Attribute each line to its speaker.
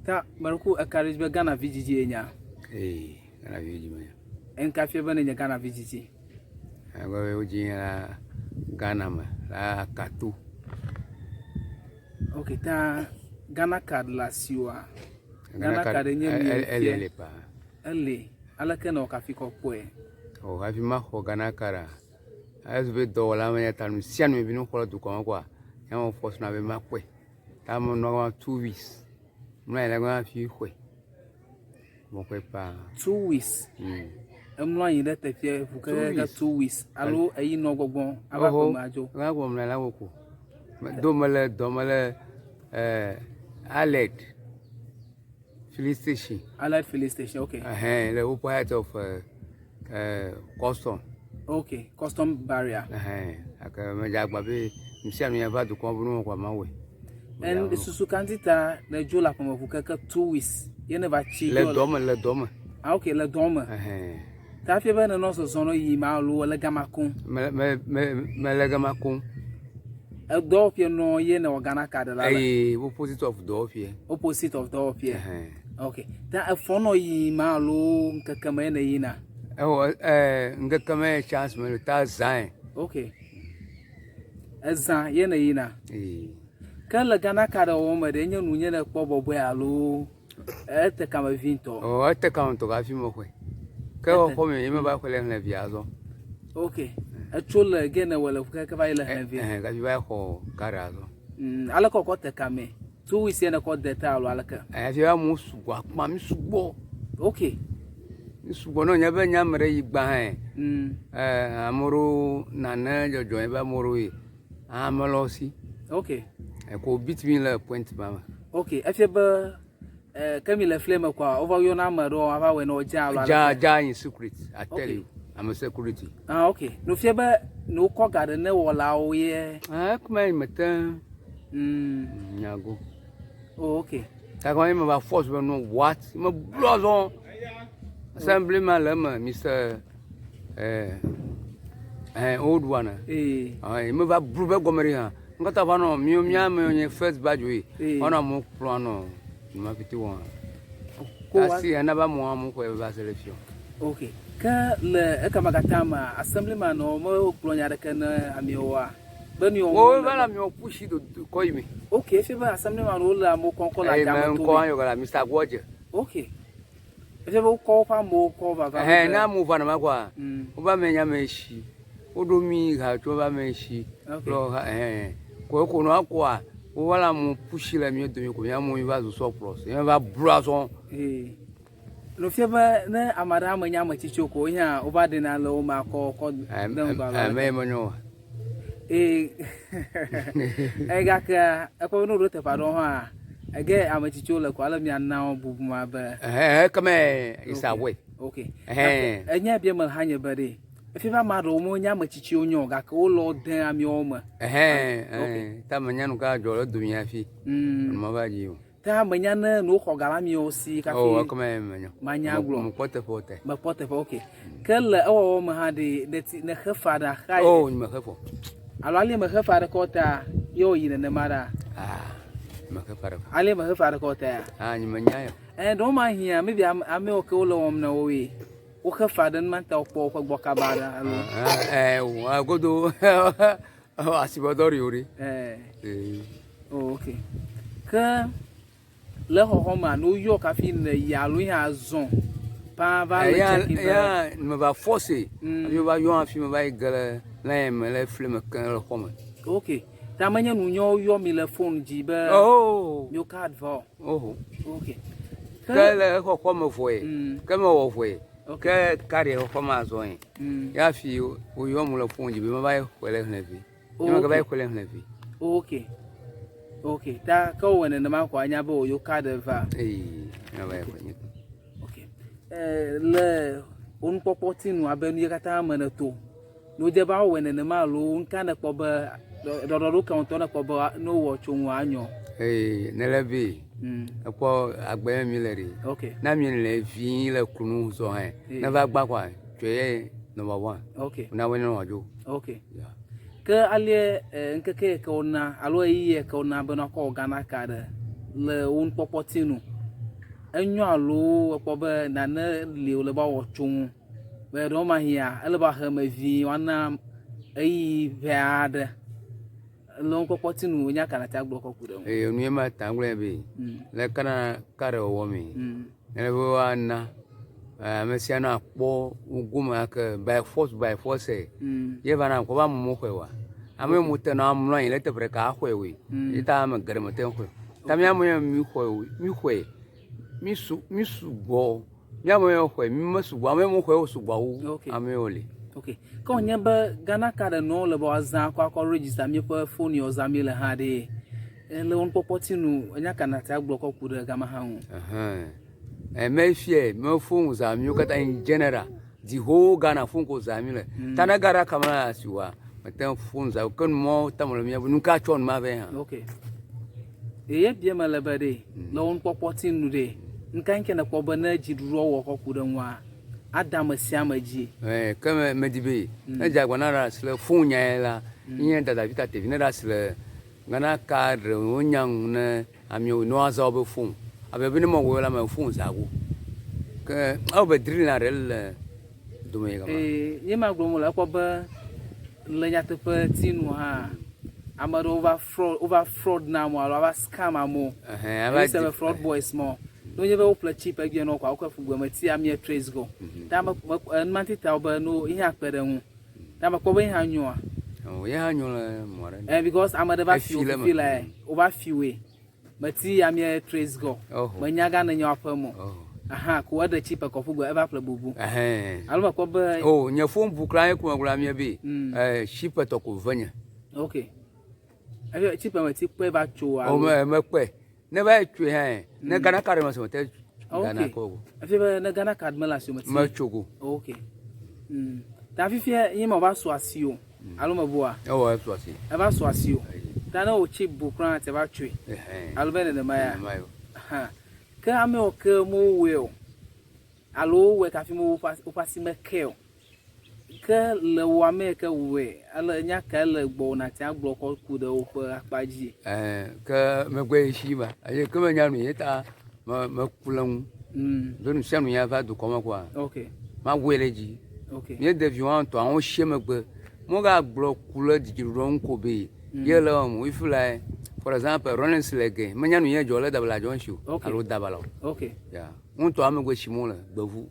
Speaker 1: Ta meɖe eka ɖe dzi be Ghana vidzidzi ye nya.
Speaker 2: Ee, Ghana vidzidzi me.
Speaker 1: Enka fia be ne nye Ghana vidzidzi.
Speaker 2: Ebe wodzi nye la Ghana me la Kato.
Speaker 1: Ok, ta Ghana card le asiwòa? Ghana card nye nu
Speaker 2: yi ele ele pa.
Speaker 1: Ele. Aleke nɔ kafi kɔ kpɔe?
Speaker 2: O hafi maxɔ Ghana card a, ezu be dɔwɔla menye ta nu sia nu bi nu xɔ le dukɔ me kɔa, nye me force na be makpɔe. Ta menɔ gama 2 weeks. Mlɔ anyi ɖe gama hafi xɔe. Mexɔe paa.
Speaker 1: 2 weeks. Emlɔ anyi ɖe teƒea ʋu kekeke 2 weeks alo eyi nɔ gbɔgbɔ ava ƒeme adzo.
Speaker 2: Eva gbɔ mlɔ la ko. Do mele dɔ mele Allied filling station.
Speaker 1: Allied filling station, okay.
Speaker 2: Ɛhɛn, le opposite of custom.
Speaker 1: Okay, custom barrier.
Speaker 2: Ɛhɛn, ake me dze agba be nu sia nu ya va dukɔ be nu kɔ ma wɔe.
Speaker 1: En susu kanti ta le dzo le aƒeme ʋu keke 2 weeks ye ne va tsi.
Speaker 2: Le dɔ me, le dɔ me.
Speaker 1: Ah, okay, le dɔ me.
Speaker 2: Ɛhɛn.
Speaker 1: Ta fia be nenɔ zɔzɔ nɔ yi ma alo le gama koŋ.
Speaker 2: Me me me me le gama koŋ.
Speaker 1: Edɔwɔƒe nɔ ye ne wɔ Ghana card la le.
Speaker 2: Eye opposite of dɔwɔƒe.
Speaker 1: Opposite of dɔwɔƒe.
Speaker 2: Ɛhɛn.
Speaker 1: Okay. Ta efɔ nɔ yi ma alo ŋkeke me ye ne yina.
Speaker 2: Ewɔ ŋkeke me chance me le ta zãe.
Speaker 1: Okay. Ezã ye ne yina.
Speaker 2: Ee.
Speaker 1: Ke le Ghana card wɔwɔ me ɖe nye nu nye ne kpɔ bɔbɔe alo ete kame vi ŋutɔ.
Speaker 2: Ɔ ete kame ŋutɔ hafi mexɔe. Ke xɔxɔ me ye meva xɔe le xlẽ via azɔ.
Speaker 1: Ok. Etso le ge ne wɔ le keke va yi le xlẽ via.
Speaker 2: Ɛhɛn hafi va xɔ card azɔ.
Speaker 1: Ale kɔkɔ te kame. 2 weeks ye ne kɔ de ta alo aleke?
Speaker 2: Hafi amewo sugbɔ akpa mi sugbɔ.
Speaker 1: Ok.
Speaker 2: Mi sugbɔ ne wònye be nye ame ɖe yi gbã hã. Ame ɖewo nane dzɔdzɔ ye be ame ɖewo yi ame le wo si.
Speaker 1: Ok.
Speaker 2: Eko beat mi le point ma me.
Speaker 1: Ok, efia be ke mi le fli me kɔa wova yɔna ame ɖewo ava wɔe ne wodze alo aleke?
Speaker 2: Dza dza in secret, I tell you. I'm a security.
Speaker 1: Ah, ok. No fia be ne wokɔ ga ɖe ne wɔlawo ye.
Speaker 2: Ah, ekema yi mete. Nyago.
Speaker 1: Oh, ok.
Speaker 2: Gake me va force be no what? Me blu azɔ. Assembly man le eme, Mr. Old one.
Speaker 1: Eh.
Speaker 2: Ah, me va blu be gɔme ɖi hã. Ŋkɔta va nɔ míwo mía me nye first batch yi. Va nɔ amewo kplɔ nɔ numa pete wɔm. Asi ena ba mɔ amewo xɔe va se le fiɔ.
Speaker 1: Ok. Ke le ekama katã mea, assemblyman nɔ me gblɔ nya ɖeke ne amewoa? Be nu
Speaker 2: Wo va le amewo push do kɔ yi me.
Speaker 1: Ok, efia be assemblyman wo le amewo kɔm kɔ le adzame to
Speaker 2: me. Ŋkɔ ayɔ la Mr. Agɔdze.
Speaker 1: Ok. Efia be wokɔ woƒe amewo kɔ vava.
Speaker 2: Ɛhɛn, ne amewo va nema kɔa, woƒe ame nye ame si. Woɖo mi ha tso woƒe ame si. Kple ha ɛhɛn. Ko ko nɔ akɔa, wova le amewo push le mía dome ko mía amewo va zu surplus. Ye va blu azɔ.
Speaker 1: Ee. No fia be ne ame aɖe ame nye ame tsitsi ko wohiã wova ɖena le wo me akɔ kɔ de ŋgɔ alo.
Speaker 2: Ame ye menyo wa.
Speaker 1: Ee. Ee gake ekpɔ be ne woɖo teƒe aɖewo hã ege ame tsitsiwo le ko ale miana wo bubu ma be.
Speaker 2: Ɛhɛn ekeme isa wɔe.
Speaker 1: Ok.
Speaker 2: Ɛhɛn.
Speaker 1: Enye bia me hã nye be ɖe. Efia be ame aɖewo menye ame tsitsiwo nye o gake wole wo de amewo me.
Speaker 2: Ɛhɛn. Ta menya nu ka dzɔ le dome hafi. Numa va dzi o.
Speaker 1: Ta menya ne nu xɔ ga le amewo si kafi.
Speaker 2: Oh, ekeme menya.
Speaker 1: Manya gblɔ.
Speaker 2: Mekpɔ teƒe o te.
Speaker 1: Mekpɔ teƒe, ok. Ke le ewɔwɔ me hã ɖe ne ti ne xe fa ɖa xa.
Speaker 2: Oh, nye mexe fɔ.
Speaker 1: Alo ali mexe fa ɖe kɔ ta ye woyi nenema ɖa.
Speaker 2: Ah, mexe fa ɖe kɔ.
Speaker 1: Ali mexe fa ɖe kɔ ta ya.
Speaker 2: Ah, nye menya ya.
Speaker 1: Eh, ɖewo ma hiã, maybe amewo ke wole wɔm na woe. Woxe fa ɖe numa ta wokpɔ woƒe gbɔ kaba ɖa alo.
Speaker 2: Eh, eh, godo. Asibɔdɔ ɖi wo ɖi.
Speaker 1: Eh. Oh, ok. Ke le xɔxɔ mea, ne woyɔ kafi ne yi alo yi azɔ paa va le check be.
Speaker 2: Ya me va force. Hafi va yɔ hafi me va yi ge le line me le fli me ke le xɔ me.
Speaker 1: Ok. Ta menye nu nyɔ woyɔ mi le phone dzi be.
Speaker 2: Oh.
Speaker 1: Mio card vɔ.
Speaker 2: Oh.
Speaker 1: Ok.
Speaker 2: Ke le xɔxɔ me vɔe. Ke me wɔ vɔe. Ke card xɔxɔ me azɔ ye. Ya fi woyɔ mu le phone dzi be me va yi xɔe le xlẽ vi. Ne me va yi xɔe le xlẽ vi.
Speaker 1: Ok. Ok. Ta ke wowɔ nenema ko anya be woyɔ card va.
Speaker 2: Ee, me va yi xɔe nye.
Speaker 1: Ok. Le wo nukpɔkpɔ ti nu abe nu yi katã me ne to. Ne wodze be awɔe nenema alo nuka ne kpɔ be ɖɔɖɔɖo ka ŋutɔ ne kpɔ be ne wowɔ tso ŋu anyɔ.
Speaker 2: Ee, ne le be. Ekpɔ agbe mi le ɖi.
Speaker 1: Ok.
Speaker 2: Na mi le vi le kunu zɔ hã. Ne va gba kɔa, tso ye number one.
Speaker 1: Ok.
Speaker 2: Na wo ne wɔ
Speaker 1: Ok. Yeah. Ke alie ŋkeke yi ke wona alo ɣeyiɣi yi ke wona be nakɔ wò Ghana card le wo nukpɔkpɔ ti nu. Enyo alo ekpɔ be nane li wòle be woawɔ tso ŋu be ɖewomahia ele be woahe eme vie woana ɣeyiɣi ʋɛ aɖe. Le nukpɔkpɔ ti nu nya ka nàte agblɔ kɔ ku ɖe eŋu?
Speaker 2: Eye nu ye ma ta gblɔe be le Ghana card wɔwɔ me ele be woana ame sia ame nakpɔ wo gome ake by force by force ye va na kpɔ be amewo xɔe oa. Ame yiwo mete ŋu amlɔ anyi ɖe teƒe ɖeka axɔe oe. Ye ta ame geɖe mete ŋu xɔe o. Ta mía ame yiwo mi xɔe o mi xɔe mi su mi sugbɔ. Mía ame yiwo xɔe mi mesugbɔ ame yiwo mexɔe o sugbɔ wu ame yiwo li.
Speaker 1: Ok. Ke wònye be Ghana card nɔ le be woazã akɔ akɔ register míaƒe phone yiwo zãm míele hã ɖe, le wò nukpɔkpɔ ti nu, enya ka nàte agblɔ kɔ ku ɖe gama hã ŋu?
Speaker 2: Ɛhɛn. Eme fiɛ me phone zã míwo katã in general the whole Ghana phone ko zã mí le. Ta ne Ghana card mele asi oa, mete ŋu phone zã o. Ke numɔwo ta mele mía be nuka tsɔ numa vɛ hã.
Speaker 1: Ok. Eye bia mele be ɖe, le wò nukpɔkpɔ ti nu ɖe, nuka ŋke nèkpɔ be ne dziɖuɖua wɔ kɔ ku ɖe ŋua, ada ame sia ame dzi?
Speaker 2: Ɛɛ, ke me, medi be, ne dze agbagba na ɖe asi le fon nya ya la, nye dadavi ta tevi ne ɖe asi le Ghana card wo nya ŋu ne amewo ne woazã wobe fon. Abe be ne mewɔe la, me fon zã go. Ke ewɔ be drill ɖe le dome gama.
Speaker 1: Ee, nye ma gblɔm wole, ekpɔ be le nyateƒe ti nu hã, ame aɖewo va fraud, wova fraud na amewo alo ava scam amewo.
Speaker 2: Ɛhɛn, ava
Speaker 1: Eyi se be fraud boys mɔ. Ne wonye be woƒle chip egbea nɔ kɔa, wokɔe ƒu gbe me ti amea trace go. Ta me, me, enuma ŋuti ta wo be no, ye hã kpe ɖe eŋu. Ta mekpɔ be ye hã nyoa.
Speaker 2: Oh, ye hã nyo le mɔ ɖe nu.
Speaker 1: Eh, because ame ɖe va fi wo
Speaker 2: Efi le eme.
Speaker 1: fifi le, wova fi woe. Meti amea trace go.
Speaker 2: Oho.
Speaker 1: Menya gã nenye woaƒe mo.
Speaker 2: Oho.
Speaker 1: Aha, ko eɖe chip kɔ ƒu gbe, eva ƒle bubu.
Speaker 2: Ɛhɛn.
Speaker 1: Alo mekpɔ be.
Speaker 2: Oh, nye phone bu kura ye ko megblɔ amea be, eh, chip tɔ ko ve nye.
Speaker 1: Ok. Efi chip me ti kpɔe va tso alo.
Speaker 2: Oh, me, mekpɔe. Ne va yi tsoe hã, ne Ghana card me se mete Ghana kɔ o.
Speaker 1: Efi be ne Ghana card mele asi o meti.
Speaker 2: Metso go.
Speaker 1: Ok. Ta fifia ye ma va su asi o. Alo mebua?
Speaker 2: Ewɔ esu asi.
Speaker 1: Eva su asi o. Ta ne wò chip bu kura te va tsoe. Alo be nenema ya.
Speaker 2: Nenema yo.
Speaker 1: Aha. Ke amewo ke mewɔe o. Alo wowɔe kafi me woƒe asi meke o. Ke le wò ame yi ke wɔe, ele nya kae le gbɔwò nàte agblɔ kɔ ku ɖe woƒe akpa dzi?
Speaker 2: Ɛɛ, ke megbe yi si ma. Eye ke menya nu ye ta me meku le ŋu. Be nu sia nu ya va dukɔ me koa.
Speaker 1: Ok.
Speaker 2: Mawɔe ɖe edzi.
Speaker 1: Ok.
Speaker 2: Míede vi wɔme etɔ̃ wo sie megbe. Mogagblɔ ku ɖe dzidziɖuɖɔ ŋu ko be ye le wɔm. If like for example, Rollins le ge. Menya nu ye dzɔ le Dabala dzɔ ŋuti o.
Speaker 1: Ok.
Speaker 2: Alo Dabala o.
Speaker 1: Ok.
Speaker 2: Ya. Ŋutɔ ame gbe si mo le gbevu.